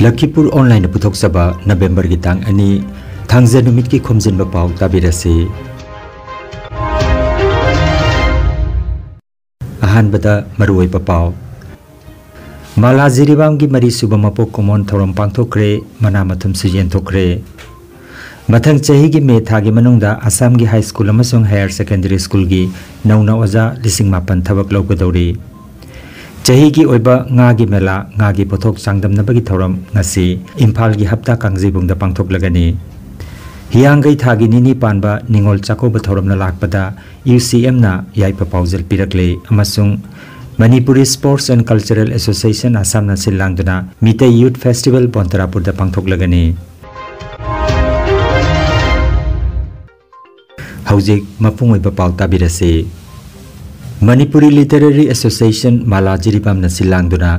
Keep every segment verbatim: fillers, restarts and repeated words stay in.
ꯂꯈꯤꯄꯨꯔ ꯑꯣꯟꯂꯥꯏꯟꯅ ꯄꯨꯊꯣꯛꯆꯕ ꯅꯕꯦꯝꯕꯔꯒꯤ ꯇꯥꯡ ꯑꯅꯤ, ꯊꯥꯡꯖ ꯅꯨꯃꯤꯠꯀꯤ ꯈꯣꯝꯖꯤꯟꯕ ꯄꯥꯎ ꯇꯥꯕꯤꯔꯁꯤ꯫ ꯑꯍꯥꯟꯕꯗ ꯃꯔꯨꯑꯣꯏꯕ ꯄꯥꯎ꯫ ꯃꯥꯂꯥ ꯖꯤꯔꯤꯕꯥꯝꯒꯤ ꯃꯔꯤꯁꯨꯕ ꯃꯄꯣꯛ ꯀꯨꯝꯑꯣꯟ ꯊꯧꯔꯝ ꯄꯥꯡꯊꯣꯛꯈ꯭ꯔꯦ, ꯃꯅꯥ ꯃꯊꯨꯝꯁꯨ ꯌꯦꯟꯊꯣꯛꯈ꯭ꯔꯦ꯫ ꯃꯊꯪ ꯆꯍꯤꯒꯤ ꯃꯦ ꯊꯥꯒꯤ ꯃꯅꯨꯡꯗ ꯑꯁꯥꯝꯒꯤ ꯍꯥꯏ ꯁ꯭ꯀꯨꯜ ꯑꯃꯁꯨꯡ ꯍꯥꯌꯔ ꯁꯦꯀꯦꯟꯗꯔꯤ ꯁ꯭ꯀꯨꯜꯒꯤ ꯅꯧꯅ ꯑꯣꯖꯥ ꯂꯤꯁꯤꯡ ꯃꯥꯄꯟ ꯊꯕꯛ ꯂꯧꯒꯗꯧꯔꯤ꯫ ꯆꯍꯤꯒꯤ ꯑꯣꯏꯕ ꯉꯥꯒꯤ ꯃꯦꯂꯥ, ꯉꯥꯒꯤ ꯄꯣꯠꯊꯣꯛ ꯆꯥꯡꯗꯝꯅꯕꯒꯤ ꯊꯧꯔꯝ ꯉꯁꯤ ꯏꯝꯐꯥꯜꯒꯤ ꯍꯞꯇꯥ ꯀꯥꯡꯖꯩꯕꯨꯡꯗ ꯄꯥꯡꯊꯣꯛꯂꯒꯅꯤ꯫ ꯍꯤꯌꯥꯡꯒꯩ ꯊꯥꯒꯤ ꯅꯤꯅꯤ ꯄꯥꯟꯕ ꯅꯤꯉꯣꯜ ꯆꯥꯛꯀꯧꯕ ꯊꯧꯔꯝꯅ ꯂꯥꯛꯄꯗ ꯌꯨ ꯁꯤ ꯑꯦꯝꯅ ꯌꯥꯏꯐ ꯄꯥꯎꯖꯦꯜ ꯄꯤꯔꯛꯂꯦ ꯑꯃꯁꯨꯡ Manipuri Sports and Cultural Association ꯑꯁꯥꯝꯅ ꯁꯤꯜ ꯂꯥꯡꯗꯨꯅ ꯃꯤꯇꯩ ꯌꯨꯊ ꯐꯦꯁꯇꯤꯚꯦꯜ ꯕꯣꯟꯇꯔꯥꯄꯨꯔꯗ ꯄꯥꯡꯊꯣꯛꯂꯒꯅꯤ꯫ ꯍꯧꯖꯤꯛ ꯃꯄꯨꯡ ꯑꯣꯏꯕ ꯄꯥꯎ ꯇꯥꯕꯤꯔꯁꯤ꯫ ꯃꯅꯤꯄꯨꯔꯤ ꯂꯤꯇꯔꯦꯔꯤ ꯑꯦꯁꯣꯁꯤꯌꯦꯁꯟ ꯃꯥꯂꯥ ꯖꯤꯔꯤꯕꯥꯝꯅ ꯁꯤꯜ ꯂꯥꯡꯗꯨꯅ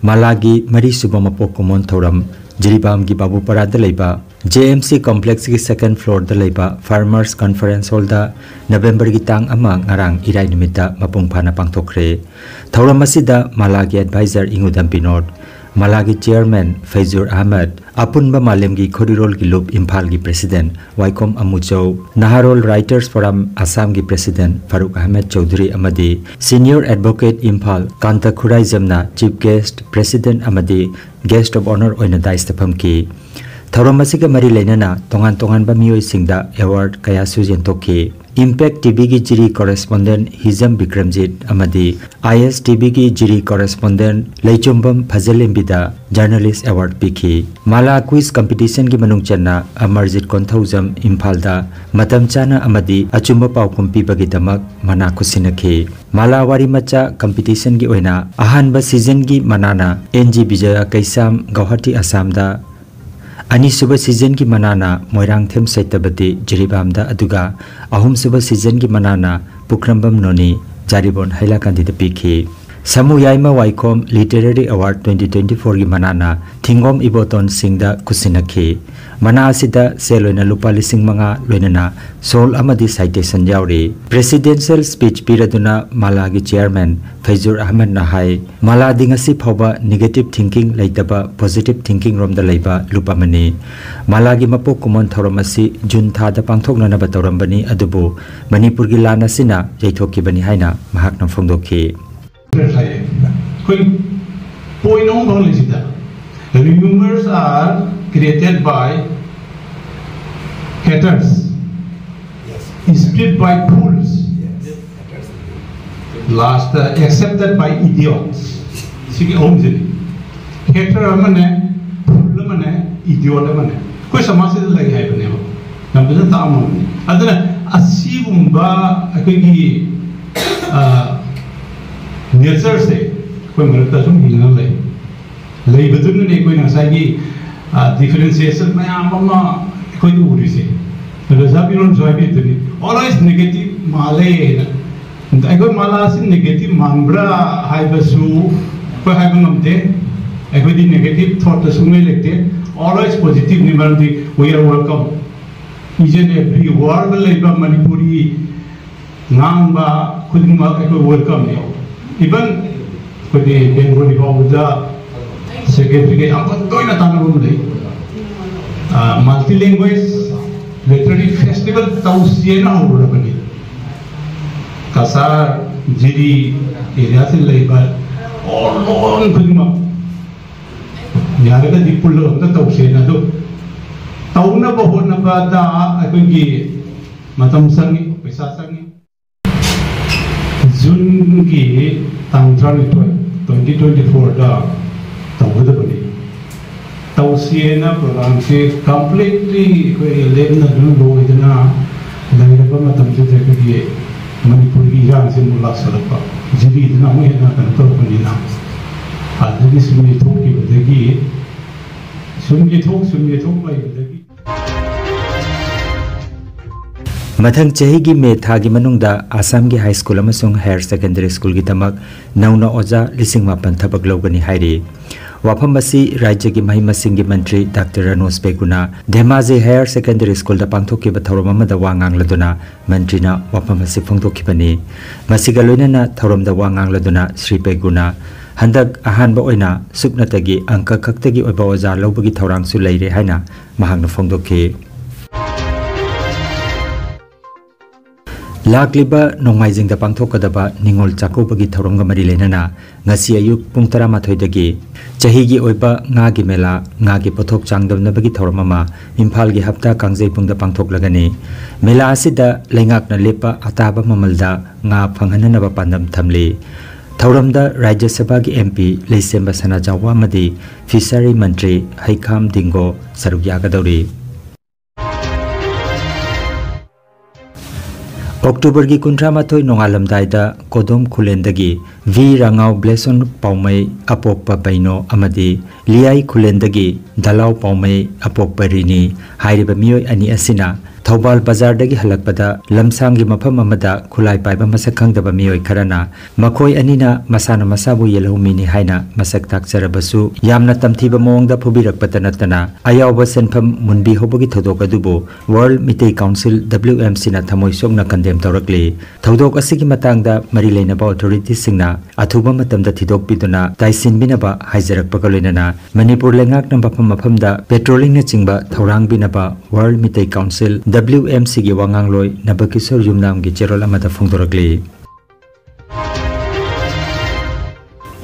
ꯃꯥꯂꯥꯒꯤ ꯃꯔꯤꯁꯨꯕ ꯃꯄꯣꯛ ꯀꯨꯝꯑꯣꯟ ꯊꯧꯔꯝ ꯖꯤꯔꯤꯕꯥꯝꯒꯤ ꯕꯥꯕꯨꯄꯥꯔꯥꯗ ꯂꯩꯕ ꯖꯦ ꯑꯦꯝ ꯁꯤ ꯀꯣꯝꯄ꯭ꯂꯦꯛꯁꯀꯤ ꯁꯦꯀꯦꯟ ꯐ꯭ꯂꯣꯔꯗ ꯂꯩꯕ ꯐꯥꯔꯃꯔꯁ ꯀꯟꯐꯔꯦꯟꯁ ꯍꯣꯜꯗ ꯅꯕꯦꯝꯕꯔꯒꯤ ꯇꯥꯡ ꯑꯃ, ꯉꯔꯥꯡ ꯏꯔꯥꯏ ꯅꯨꯃꯤꯠꯇ ꯃꯄꯨꯡ ꯐꯥꯅ ꯄꯥꯡꯊꯣꯛꯈ꯭ꯔꯦ꯫ ꯊꯧꯔꯝ ꯑꯁꯤꯗ ꯃꯥꯂꯥꯒꯤ ꯑꯦꯗꯚꯥꯏꯖꯔ ꯏꯉꯨꯗꯝ ꯕꯤꯅꯣꯗ, ꯃꯥꯂꯥꯒꯤ ꯆꯦꯌꯔꯃꯦꯟ ꯐꯩꯖꯨꯔ ꯑꯍꯃꯗ, ꯑꯄꯨꯟꯕ ꯃꯥꯂꯦꯝꯒꯤ ꯈꯣꯔꯤꯔꯣꯜꯒꯤ ꯂꯨꯞ ꯏꯝꯐꯥꯜꯒꯤ president Waikhom Amuchou, Naharol writers forum ꯑꯁꯥꯝꯒꯤ ꯄ꯭ꯔꯦꯁꯤꯗꯦꯟꯠ ꯐꯥꯔꯨꯛ ꯑꯍꯃꯦꯗ ꯆꯧꯙꯨꯔꯤ ꯑꯃꯗꯤ ꯁꯤꯅꯤꯌꯔ ꯑꯦꯗꯚꯣꯀꯦꯠ ꯏꯝꯐꯥꯜ ꯀꯥꯟꯇ ꯈꯨꯔꯥꯏꯖꯝꯅ ꯆꯤꯐ ꯒꯦꯁ꯭ꯠ, ꯄ꯭ꯔꯦꯁꯤꯗꯦꯟꯠ ꯑꯃꯗꯤ ꯒꯦꯁ꯭ꯠ ꯑꯣꯐ ꯑꯣꯅꯔ ꯑꯣꯏꯅ ꯗꯥꯏꯁꯇ ꯐꯝꯈꯤ꯫ ꯊꯧꯔꯝ ꯑꯁꯤꯒ ꯃꯔꯤ ꯂꯩꯅꯅ ꯇꯣꯉꯥꯟ ꯇꯣꯉꯥꯟꯕ ꯃꯤꯑꯣꯏꯁꯤꯡꯗ ꯑꯦꯋꯥꯔꯗ ꯀꯌꯥꯁꯨ ꯌꯦꯟꯊꯣꯛꯈꯤ꯫ ꯏꯝꯄꯦꯛ ꯇꯤꯚꯤꯒꯤ ꯖꯤꯔꯤ ꯀꯣꯔꯦꯁꯄꯣꯟꯗꯦꯟꯠ ꯍꯤꯖꯝ ꯕꯤꯀ꯭ꯔꯝꯖꯤꯠ ꯑꯃꯗꯤ ꯑꯥꯏ ꯑꯦꯁ ꯇꯤꯚꯤꯒꯤ ꯖꯤꯔꯤ ꯀꯣꯔꯦꯁꯄꯣꯟꯗꯦꯟꯠ ꯂꯩꯆꯨꯝꯕꯝ ꯐꯖꯂꯦꯝꯕꯤꯗ ꯖꯔꯅꯦꯂꯤꯁ꯭ꯠ ꯑꯦꯋꯥꯔꯗ ꯄꯤꯈꯤ꯫ ꯃꯥꯂꯥ ꯀ꯭ꯋꯤꯖ ꯀꯝꯄꯤꯇꯤꯁꯟꯒꯤ ꯃꯅꯨꯡ ꯆꯟꯅ ꯑꯃꯔꯖꯤꯠ ꯀꯣꯟꯊꯧꯖꯝ ꯏꯝꯐꯥꯜꯗ ꯃꯇꯝ ꯆꯥꯅ ꯑꯃꯗꯤ ꯑꯆꯨꯝꯕ ꯄꯥꯎꯈꯨꯝ ꯄꯤꯕꯒꯤꯗꯃꯛ ꯃꯅꯥ ꯈꯨꯠꯁꯤꯟꯅꯈꯤ꯫ ꯃꯥꯂꯥ ꯋꯥꯔꯤ ꯃꯆꯥ ꯀꯝꯄꯤꯇꯤꯁꯟꯒꯤ ꯑꯣꯏꯅ ꯑꯍꯥꯟꯕ ꯁꯤꯖꯟꯒꯤ ꯃꯅꯥꯅ ꯑꯦꯟ ꯖꯤ ꯕꯤꯖꯌ ꯀꯩꯁꯥꯝ, ꯒꯧꯍꯥꯇꯤ, ꯑꯁꯥꯝꯗ, ꯑꯅꯤꯁꯨꯕ ꯁꯤꯖꯟꯒꯤ ꯃꯅꯥꯅ ꯃꯣꯏꯔꯥꯡꯊꯦꯝ ꯁꯩꯇꯕꯇꯤ, ꯖꯤꯔꯤꯕꯥꯝꯗ, ꯑꯗꯨꯒ ꯑꯍꯨꯝꯁꯨꯕ ꯁꯤꯖꯟꯒꯤ ꯃꯅꯥꯅ ꯄꯨꯈ꯭ꯔꯝꯕꯝ ꯅꯣꯅꯤ, ꯖꯥꯔꯤꯕꯣꯟ, ꯍꯥꯏꯂꯥꯀꯟꯗꯤꯗ ꯄꯤꯈꯤ꯫ ꯁꯥꯃꯨ ꯌꯥꯏꯃ ꯋꯥꯏꯈꯣꯝ Literary Award twenty twenty fourꯒꯤ ꯃꯅꯥꯅ ꯊꯤꯡꯒꯣꯝ Iboton ꯁꯤꯡꯗ ꯈꯨꯠꯁꯤꯟꯅꯈꯤ꯫ ꯃꯅꯥ ꯑꯁꯤꯗ ꯁꯦꯜ ꯑꯣꯏꯅ ꯂꯨꯄꯥ ꯂꯤꯁꯤꯡ ꯃꯉꯥ ꯂꯣꯏꯅꯅ ꯁꯣꯜ ꯑꯃꯗꯤ ꯁꯥꯏꯇꯦꯁꯟ ꯌꯥꯎꯔꯤ꯫ Presidential speech ꯄꯤꯔꯗꯨꯅ ꯃꯥꯂꯥꯒꯤ chairman ꯐꯩꯖꯨꯔ ꯑꯍꯃꯗꯅ ꯍꯥꯏ, ꯃꯥꯂꯥꯗꯤ ꯉꯁꯤ ꯐꯥꯎꯕ negative thinking ꯂꯩꯇꯕ positive thinking ꯔꯣꯝꯗ ꯂꯩꯕ ꯂꯨꯞ ꯑꯃꯅꯤ꯫ ꯃꯥꯂꯥꯒꯤ ꯃꯄꯣꯛ ꯀꯨꯝꯑꯣꯟ ꯊꯧꯔꯝ ꯑꯁꯤ ꯖꯨꯟ ꯊꯥꯗ ꯄꯥꯡꯊꯣꯛꯅꯅꯕ ꯇꯧꯔꯝꯕꯅꯤ, ꯑꯗꯨꯕꯨ ꯃꯅꯤꯄꯨꯔꯒꯤ ꯂꯥꯟ ꯑꯁꯤꯅ ꯌꯩꯊꯣꯛꯈꯤꯕꯅꯤ ꯍꯥꯏꯅ ꯃꯍꯥꯛꯅ ꯐꯣꯡꯗꯣꯛꯈꯤ꯫ ꯑꯩꯈꯣꯏ point ꯑꯍꯨꯝ ꯐꯪꯂꯤꯁꯤꯗ, rumors are created by haters, spread by fools, last accepted by idiots. ꯁꯤꯒꯤ ꯑꯍꯨꯝꯁꯤꯅꯤ꯫ Hater ꯑꯃꯅꯦ, fool ꯑꯃꯅꯦ, idiot ꯑꯃꯅꯦ, ꯑꯩꯈꯣꯏ ꯁꯃꯥꯖꯁꯤꯗ ꯂꯩ ꯍꯥꯏꯕꯅꯦꯕ꯫ ꯌꯥꯝ ꯐꯖꯅ ꯇꯥꯛꯑꯝꯃꯕꯅꯤ꯫ ꯑꯗꯨꯅ ꯑꯁꯤꯒꯨꯝꯕ ꯑꯩꯈꯣꯏꯒꯤ natureꯁꯦ ꯑꯩꯈꯣꯏ ꯃꯔꯛꯇ ꯁꯨꯝ ꯍꯤꯡꯅ ꯂꯩ꯫ ꯂꯩꯕꯗꯨꯅꯅꯦ ꯑꯩꯈꯣꯏꯅ ꯉꯁꯥꯏꯒꯤ differentiation ꯃꯌꯥꯝ ꯑꯃ ꯑꯩꯈꯣꯏꯗ ꯎꯔꯤꯁꯦ꯫ ꯔꯖꯥ ꯃꯤꯔꯣꯟꯁꯨ ꯍꯥꯏꯕꯤꯗꯨꯅꯤ, always negative ꯃꯥꯜꯂꯦ ꯍꯥꯏꯅ꯫ ꯑꯩꯈꯣꯏ ꯃꯥꯂꯥꯁꯤ negative ꯃꯥꯟꯕ꯭ꯔꯥ ꯍꯥꯏꯕꯁꯨ ꯑꯩꯈꯣꯏ ꯍꯥꯏꯕ ꯉꯝꯗꯦ꯫ ꯑꯩꯈꯣꯏꯗꯤ negative thoughtꯇ ꯁꯨꯡꯂꯩ ꯂꯩꯇꯦ꯫ Always positiveꯅꯤ, ꯃꯔꯝꯗꯤ we are welcome꯫ Each and every world ꯂꯩꯕ ꯃꯅꯤꯄꯨꯔꯤ ꯉꯥꯡꯕ ꯈꯨꯗꯤꯡꯃꯛ ꯑꯩꯈꯣꯏ welcomeꯅꯤ꯫ Even ꯑꯩꯈꯣꯏꯗꯤ Bengali ꯐꯥꯎꯕꯗ secretaryꯒ ꯌꯥꯝ ꯀꯟꯅ ꯇꯣꯏꯅ ꯇꯥꯟꯅꯕ ꯑꯃ ꯂꯩ꯫ Multi language literary festival ꯇꯧꯁꯤꯅ ꯍꯧꯔꯨꯔꯕꯅꯤ꯫ Cachar, ꯖꯤꯔꯤ areaꯁꯤ ꯂꯩꯕ all ꯂꯣꯟ ꯈꯨꯗꯤꯡꯃꯛ ꯌꯥꯔꯒꯗꯤ ꯄꯨꯜꯂꯒ ꯑꯝꯇ ꯇꯧꯁꯦꯅ꯫ ꯑꯗꯨ ꯇꯧꯅꯕ ꯍꯣꯠꯅꯕꯗ ꯑꯩꯈꯣꯏꯒꯤ ꯃꯇꯝ ꯆꯪꯉꯤ, ꯄꯩꯁꯥ ꯆꯪꯉꯤ꯫ ꯖꯨꯟꯒꯤ ꯇꯥꯡ ꯇꯔꯥꯅꯤꯊꯣꯏ, twenty twenty fourꯗ ꯇꯧꯒꯗꯕꯅꯤ꯫ ꯇꯧꯁꯦꯅ programꯁꯦ completely ꯑꯩꯈꯣꯏ ꯂꯦꯞꯅꯗꯨꯅ ꯂꯣꯏꯗꯅ ꯂꯩꯔꯕ ꯃꯇꯝꯁꯤꯗ ꯑꯩꯈꯣꯏꯒꯤ ꯃꯅꯤꯄꯨꯔꯒꯤ ꯏꯔꯥꯡꯁꯦ ꯑꯃꯨꯛ ꯂꯥꯛꯁꯜꯂꯛꯄ, ꯖꯤꯔꯤꯗꯨꯅ ꯑꯃꯨꯛ ꯍꯦꯟꯅ ꯀꯩꯅꯣ ꯇꯧꯔꯛꯄꯅꯤꯅ, ꯑꯗꯨꯗꯒꯤ ꯁꯨꯝ ꯌꯩꯊꯣꯛꯈꯤꯕꯗꯒꯤ, ꯁꯨꯝ ꯌꯩꯊꯣꯛ, ꯁꯨꯝ ꯌꯩꯊꯣꯛ ꯂꯩꯕꯗꯒꯤ ꯃꯊꯪ ꯆꯍꯤꯒꯤ ꯃꯦ ꯊꯥꯒꯤ ꯃꯅꯨꯡꯗ ꯑꯁꯥꯝꯒꯤ ꯍꯥꯏ ꯁ꯭ꯀꯨꯜ ꯑꯃꯁꯨꯡ ꯍꯥꯌꯔ ꯁꯦꯀꯦꯟꯗꯔꯤ ꯁ꯭ꯀꯨꯜꯒꯤꯗꯃꯛ ꯅꯧꯅ ꯑꯣꯖꯥ ꯂꯤꯁꯤꯡ ꯃꯥꯄꯟ ꯊꯕꯛ ꯂꯧꯒꯅꯤ ꯍꯥꯏꯔꯤ꯫ ꯋꯥꯐꯝ ꯑꯁꯤ ꯔꯥꯖ꯭ꯌꯒꯤ ꯃꯍꯩ ꯃꯁꯤꯡꯒꯤ ꯃꯟꯇ꯭ꯔꯤ ꯗꯥꯛꯇꯔ ꯔꯅꯣꯖ ꯄꯦꯒꯨꯅ ꯙꯦꯃꯥꯖꯤ ꯍꯥꯌꯔ ꯁꯦꯀꯦꯟꯗꯔꯤ ꯁ꯭ꯀꯨꯜꯗ ꯄꯥꯡꯊꯣꯛꯈꯤꯕ ꯊꯧꯔꯝ ꯑꯃꯗ ꯋꯥ ꯉꯥꯡꯂꯗꯨꯅ ꯃꯟꯇ꯭ꯔꯤꯅ ꯋꯥꯐꯝ ꯑꯁꯤ ꯐꯣꯡꯗꯣꯛꯈꯤꯕꯅꯤ꯫ ꯃꯁꯤꯒ ꯂꯣꯏꯅꯅ ꯊꯧꯔꯝꯗ ꯋꯥ ꯉꯥꯡꯂꯗꯨꯅ ꯁ꯭ꯔꯤ ꯄꯦꯒꯨꯅ ꯍꯟꯗꯛ ꯑꯍꯥꯟꯕ ꯑꯣꯏꯅ ꯁꯨꯞꯅꯇꯒꯤ ꯑꯪꯀ ꯈꯛꯇꯒꯤ ꯑꯣꯏꯕ ꯑꯣꯖꯥ ꯂꯧꯕꯒꯤ ꯊꯧꯔꯥꯡꯁꯨ ꯂꯩꯔꯦ ꯍꯥꯏꯅ ꯃꯍꯥꯛꯅ ꯐꯣꯡꯗꯣꯛꯈꯤ꯫ ꯂꯥꯛꯂꯤꯕ ꯅꯣꯡꯃꯥꯏꯖꯤꯡꯗ ꯄꯥꯡꯊꯣꯛꯀꯗꯕ ꯅꯤꯉꯣꯜ ꯆꯥꯛꯀꯧꯕꯒꯤ ꯊꯧꯔꯝꯒ ꯃꯔꯤ ꯂꯩꯅꯅ ꯉꯁꯤ ꯑꯌꯨꯛ ꯄꯨꯡ ꯇꯔꯥꯃꯥꯊꯣꯏꯗꯒꯤ ꯆꯍꯤꯒꯤ ꯑꯣꯏꯕ ꯉꯥꯒꯤ ꯃꯦꯂꯥ, ꯉꯥꯒꯤ ꯄꯣꯠꯊꯣꯛ ꯆꯥꯡꯗꯝꯅꯕꯒꯤ ꯊꯧꯔꯝ ꯑꯃ ꯏꯝꯐꯥꯜꯒꯤ ꯍꯞꯇꯥ ꯀꯥꯡꯖꯩꯕꯨꯡꯗ ꯄꯥꯡꯊꯣꯛꯂꯒꯅꯤ꯫ ꯃꯦꯂꯥ ꯑꯁꯤꯗ ꯂꯩꯉꯥꯛꯅ ꯂꯦꯞꯄ ꯑꯇꯥꯕ ꯃꯃꯜꯗ ꯉꯥ ꯐꯪꯍꯟꯅꯅꯕ ꯄꯥꯟꯗꯝ ꯊꯝꯂꯤ꯫ ꯊꯧꯔꯝꯗ ꯔꯥꯖ꯭ꯌ ꯁꯚꯥꯒꯤ ꯑꯦꯝ ꯄꯤ ꯂꯩꯁꯦꯝꯕ ꯁꯅꯥꯖꯥꯎꯕ ꯑꯃꯗꯤ ꯐꯤꯁꯔꯤ ꯃꯟꯇ꯭ꯔꯤ ꯍꯩꯈꯥꯝ ꯗꯤꯡꯒꯣ ꯁꯔꯨꯛ ꯌꯥꯒꯗꯧꯔꯤ꯫ ꯑꯣꯛꯇꯣꯕꯔꯒꯤ ꯀꯨꯟꯊ꯭ꯔꯥ ꯃꯥꯊꯣꯏ ꯅꯣꯡꯉꯥꯜꯂꯝꯗꯥꯏꯗ ꯀꯣꯗꯣꯝ ꯈꯨꯂꯦꯟꯗꯒꯤ ꯚꯤ ꯔꯥꯉꯥꯎ ꯕ꯭ꯂꯦꯁꯣꯟ ꯄꯥꯎꯃꯩ ꯑꯄꯣꯛꯄ ꯕꯩꯅꯣ ꯑꯃꯗꯤ ꯂꯤꯌꯥꯏ ꯈꯨꯂꯦꯟꯗꯒꯤ ꯗꯂꯥꯎ ꯄꯥꯎꯃꯩ ꯑꯄꯣꯛꯄ ꯔꯤꯅꯤ ꯍꯥꯏꯔꯤꯕ ꯃꯤꯑꯣꯏ ꯑꯅꯤ ꯑꯁꯤꯅ ꯊꯧꯕꯥꯜ ꯕꯖꯥꯔꯗꯒꯤ ꯍꯜꯂꯛꯄꯗ ꯂꯝꯁꯥꯡꯒꯤ ꯃꯐꯝ ꯑꯃꯗ ꯈꯨꯠꯂꯥꯏ ꯄꯥꯏꯕ ꯃꯁꯛ ꯈꯪꯗꯕ ꯃꯤꯑꯣꯏ ꯈꯔꯅ ꯃꯈꯣꯏ ꯑꯅꯤꯅ ꯃꯁꯥꯅ ꯃꯁꯥꯕꯨ ꯌꯦꯜꯍꯧꯃꯤꯅꯤ ꯍꯥꯏꯅ ꯃꯁꯛ ꯇꯥꯛꯆꯔꯕꯁꯨ ꯌꯥꯝꯅ ꯇꯝꯊꯤꯕ ꯃꯑꯣꯡꯗ ꯐꯨꯕꯤꯔꯛꯄꯇ ꯅꯠꯇꯅ ꯑꯌꯥꯎꯕ ꯁꯦꯟꯐꯝ ꯃꯨꯟꯕꯤꯍꯧꯕꯒꯤ ꯊꯧꯗꯣꯛ ꯑꯗꯨꯕꯨ World Meitei Council, W M C ꯅ ꯊꯃꯣꯏ ꯁꯣꯛꯅ ꯀꯟꯗꯦꯝ ꯇꯧꯔꯛꯂꯤ꯫ ꯊꯧꯗꯣꯛ ꯑꯁꯤꯒꯤ ꯃꯇꯥꯡꯗ ꯃꯔꯤ ꯂꯩꯅꯕ ꯑꯣꯊꯣꯔꯤꯇꯤꯁꯤꯡꯅ ꯑꯊꯨꯕ ꯃꯇꯝꯗ ꯊꯤꯗꯣꯛꯄꯤꯗꯨꯅ ꯇꯥꯏꯁꯤꯟꯕꯤꯅꯕ ꯍꯥꯏꯖꯔꯛꯄꯒ ꯂꯣꯏꯅꯅ ꯃꯅꯤꯄꯨꯔ ꯂꯩꯉꯥꯛꯅ ꯃꯐꯝ ꯃꯐꯝꯗ ꯄꯦꯇ꯭ꯔꯣꯂꯤꯡꯅꯆꯤꯡꯕ ꯊꯧꯔꯥꯡꯕꯤꯅꯕ World Meitei Council, W M C ꯒꯤ ꯋꯥꯉꯥꯡꯂꯣꯏ ꯅꯕꯀꯤꯁꯣꯔ ꯌꯨꯝꯅꯥꯝꯒꯤ ꯆꯦꯔꯣꯜ ꯑꯃꯗ ꯐꯣꯡꯗꯣꯔꯛꯂꯤ꯫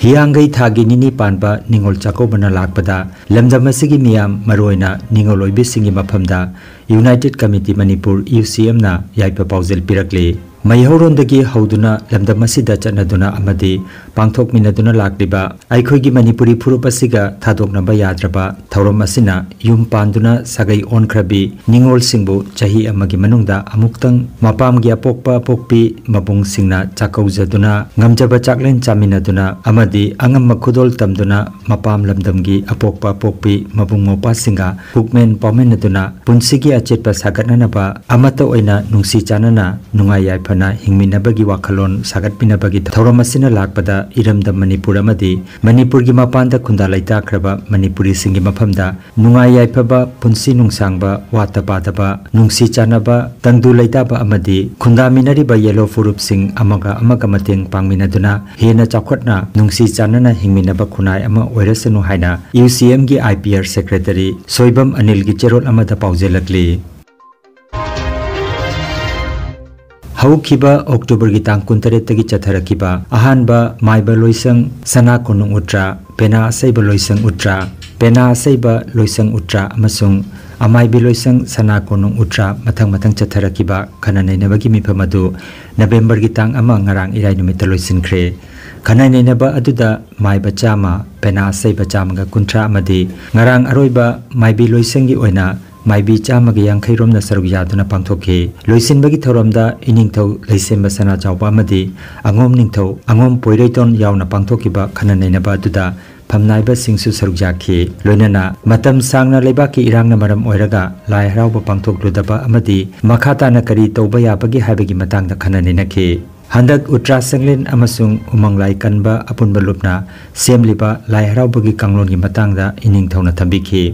ꯍꯤꯌꯥꯡꯒꯩ ꯊꯥꯒꯤ ꯅꯤꯅꯤ ꯄꯥꯟꯕ ꯅꯤꯉꯣꯜ ꯆꯥꯛꯀꯧꯕꯅ ꯂꯥꯛꯄꯗ ꯂꯝꯗꯝ ꯑꯁꯤꯒꯤ ꯃꯤꯌꯥꯝ, ꯃꯔꯨꯑꯣꯏꯅ ꯅꯤꯉꯣꯜ ꯑꯣꯏꯕꯤꯁꯤꯡꯒꯤ ꯃꯐꯝꯗ United Committee Manipur, U C M ꯅ ꯌꯥꯏꯐ ꯄꯥꯎꯖꯦꯜ ꯄꯤꯔꯛꯂꯤ꯫ ꯃꯩꯍꯧꯔꯣꯟꯗꯒꯤ ꯍꯧꯗꯨꯅ ꯂꯝꯗꯝ ꯑꯁꯤꯗ ꯆꯠꯅꯗꯨꯅ ꯑꯃꯗꯤ ꯄꯥꯡꯊꯣꯛꯃꯤꯟꯅꯗꯨꯅ ꯂꯥꯛꯂꯤꯕ ꯑꯩꯈꯣꯏꯒꯤ ꯃꯅꯤꯄꯨꯔꯤ ꯐꯨꯔꯨꯞ ꯑꯁꯤꯒ ꯊꯥꯗꯣꯛꯅꯕ ꯌꯥꯗ꯭ꯔꯕ ꯊꯧꯔꯝ ꯑꯁꯤꯅ ꯌꯨꯝ ꯄꯥꯟꯗꯨꯅ ꯁꯥꯒꯩ ꯑꯣꯟꯈ꯭ꯔꯕꯤ ꯅꯤꯉꯣꯜꯁꯤꯡꯕꯨ ꯆꯍꯤ ꯑꯃꯒꯤ ꯃꯅꯨꯡꯗ ꯑꯃꯨꯛꯇꯪ ꯃꯄꯥꯝꯒꯤ ꯑꯄꯣꯛꯄ ꯑꯄꯣꯛꯄꯤ ꯃꯕꯨꯡꯁꯤꯡꯅ ꯆꯥꯛꯀꯧꯖꯗꯨꯅ, ꯉꯝꯖꯕ ꯆꯥꯛꯂꯦꯟ ꯆꯥꯃꯤꯟꯅꯗꯨꯅ ꯑꯃꯗꯤ ꯑꯉꯝꯕ ꯈꯨꯗꯣꯜ ꯇꯝꯗꯨꯅ ꯃꯄꯥꯝ ꯂꯝꯗꯝꯒꯤ ꯑꯄꯣꯛꯄ ꯑꯄꯣꯛꯄꯤ ꯃꯕꯨꯡ ꯃꯧꯄ꯭ꯋꯥꯁꯤꯡꯒ ꯄꯨꯛꯃꯦꯟ ꯄꯥꯎꯃꯤꯟꯅꯗꯨꯅ ꯄꯨꯟꯁꯤꯒꯤ ꯑꯆꯦꯠꯄ ꯁꯥꯒꯠꯅꯅꯕ ꯑꯃꯠꯇ ꯑꯣꯏꯅ ꯅꯨꯡꯁꯤ ꯆꯥꯟꯅꯅ ꯅꯨꯡꯉꯥꯏ ꯌꯥꯏꯐꯅ ꯍꯤꯡꯃꯤꯟꯅꯕꯒꯤ ꯋꯥꯈꯜꯂꯣꯟ ꯁꯥꯒꯠꯃꯤꯟꯅꯕꯒꯤ ꯊꯧꯔꯝ ꯑꯁꯤꯅ ꯂꯥꯛꯄꯗ ꯏꯔꯝꯗꯝ ꯃꯅꯤꯄꯨꯔ ꯑꯃꯗꯤ ꯃꯅꯤꯄꯨꯔꯒꯤ ꯃꯄꯥꯟꯗ ꯈꯨꯟꯗꯥ ꯂꯩꯇꯥꯈ꯭ꯔꯕ ꯃꯅꯤꯄꯨꯔꯤꯁꯤꯡꯒꯤ ꯃꯐꯝꯗ ꯅꯨꯡꯉꯥꯏ ꯌꯥꯏꯐꯕ, ꯄꯨꯟꯁꯤ ꯅꯨꯡꯁꯥꯡꯕ, ꯋꯥꯠꯇ ꯄꯥꯗꯕ, ꯅꯨꯡꯁꯤ ꯆꯥꯟꯅꯕ, ꯇꯪꯗꯨ ꯂꯩꯇꯥꯕ ꯑꯃꯗꯤ ꯈꯨꯟꯗꯥꯃꯤꯟꯅꯔꯤꯕ ꯌꯦꯜꯂꯣ ꯐꯨꯔꯨꯞꯁꯤꯡ ꯑꯃꯒ ꯑꯃꯒ ꯃꯇꯦꯡ ꯄꯥꯡꯃꯤꯟꯅꯗꯨꯅ ꯍꯦꯟꯅ ꯆꯥꯎꯈꯠꯅ ꯅꯨꯡꯁꯤ ꯆꯥꯟꯅꯅ ꯍꯤꯡꯃꯤꯟꯅꯕ ꯈꯨꯟꯅꯥꯏ ꯑꯃ ꯑꯣꯏꯔꯁꯅꯨ ꯍꯥꯏꯅ ꯌꯨ ꯁꯤ ꯑꯦꯝꯒꯤ I P R secretary Soibam ꯑꯅꯤꯜꯒꯤ ꯆꯦꯔꯣꯜ ꯑꯃꯗ ꯄꯥꯎꯖꯦꯜꯂꯛꯂꯤ꯫ ꯍꯧꯈꯤꯕ ꯑꯣꯛꯇꯣꯕꯔꯒꯤ ꯇꯥꯡ ꯀꯨꯟꯇꯔꯦꯠꯇꯒꯤ ꯆꯠꯊꯔꯛꯈꯤꯕ ꯑꯍꯥꯟꯕ ꯃꯥꯏꯕ ꯂꯣꯏꯁꯪ ꯁꯅꯥ ꯀꯣꯅꯨꯡ ꯎꯇ꯭ꯔꯥ, ꯄꯦꯅꯥ ꯑꯁꯩꯕ ꯂꯣꯏꯁꯪ ꯎꯇ꯭ꯔꯥ, ꯄꯦꯅꯥ ꯑꯁꯩꯕ ꯂꯣꯏꯁꯪ ꯎꯇ꯭ꯔꯥ ꯑꯃꯁꯨꯡ ꯑꯃꯥꯏꯕꯤ ꯂꯣꯏꯁꯪ ꯁꯅꯥ ꯀꯣꯅꯨꯡ ꯎꯇ꯭ꯔꯥ ꯃꯊꯪ ꯃꯊꯪ ꯆꯠꯊꯔꯛꯈꯤꯕ ꯈꯟꯅ ꯅꯩꯅꯕꯒꯤ ꯃꯤꯐꯝ ꯑꯗꯨ ꯅꯕꯦꯝꯕꯔꯒꯤ ꯇꯥꯡ ꯑꯃ, ꯉꯔꯥꯡ ꯏꯔꯥꯏ ꯅꯨꯃꯤꯠꯇ ꯂꯣꯏꯁꯤꯟꯈ꯭ꯔꯦ꯫ ꯈꯟꯅ ꯅꯩꯅꯕ ꯑꯗꯨꯗ ꯃꯥꯏꯕ ꯆꯥꯝꯃ, ꯄꯦꯅꯥ ꯑꯁꯩꯕ ꯆꯥꯝꯃꯒ ꯀꯨꯟꯊ꯭ꯔꯥ ꯑꯃꯗꯤ ꯉꯔꯥꯡ ꯑꯔꯣꯏꯕ ꯃꯥꯏꯕꯤ ꯂꯣꯏꯁꯪꯒꯤ ꯑꯣꯏꯅ ꯃꯥꯏꯕꯤ ꯆꯥꯝꯃꯒ ꯌꯥꯡꯈꯩ ꯔꯣꯝꯅ ꯁꯔꯨꯛ ꯌꯥꯗꯨꯅ ꯄꯥꯡꯊꯣꯛꯈꯤ꯫ ꯂꯣꯏꯁꯤꯟꯕꯒꯤ ꯊꯧꯔꯝꯗ ꯏꯅꯤꯡꯊꯧ ꯂꯩꯁꯦꯝꯕ ꯁꯅꯥꯖꯥꯎꯕ ꯑꯃꯗꯤ ꯑꯉꯣꯝ ꯅꯤꯡꯊꯧ ꯑꯉꯣꯝ ꯄꯣꯏꯔꯩꯇꯣꯟ ꯌꯥꯎꯅ ꯄꯥꯡꯊꯣꯛꯈꯤꯕ ꯈꯟꯅ ꯅꯩꯅꯕ ꯑꯗꯨꯗ ꯐꯝꯅꯥꯏꯕꯁꯤꯡꯁꯨ ꯁꯔꯨꯛ ꯌꯥꯈꯤ꯫ ꯂꯣꯏꯅꯅ ꯃꯇꯝ ꯁꯥꯡꯅ ꯂꯩꯕꯥꯛꯀꯤ ꯏꯔꯥꯡꯅ ꯃꯔꯝ ꯑꯣꯏꯔꯒ ꯂꯥꯏ ꯍꯔꯥꯎꯕ ꯄꯥꯡꯊꯣꯛꯂꯨꯗꯕ ꯑꯃꯗꯤ ꯃꯈꯥ ꯇꯥꯅ ꯀꯔꯤ ꯇꯧꯕ ꯌꯥꯕꯒꯦ ꯍꯥꯏꯕꯒꯤ ꯃꯇꯥꯡꯗ ꯈꯟꯅ ꯅꯩꯅꯈꯤ꯫ ꯍꯟꯗꯛ ꯎꯇ꯭ꯔꯥ ꯁꯪꯂꯦꯟ ꯑꯃꯁꯨꯡ ꯎꯃꯪ ꯂꯥꯏ ꯀꯟꯕ ꯑꯄꯨꯟꯕ ꯂꯨꯞꯅ ꯁꯦꯝꯂꯤꯕ ꯂꯥꯏ ꯍꯔꯥꯎꯕꯒꯤ ꯀꯥꯡꯂꯣꯟꯒꯤ ꯃꯇꯥꯡꯗ ꯏꯅꯤꯡꯊꯧꯅ ꯊꯝꯕꯤꯈꯤ꯫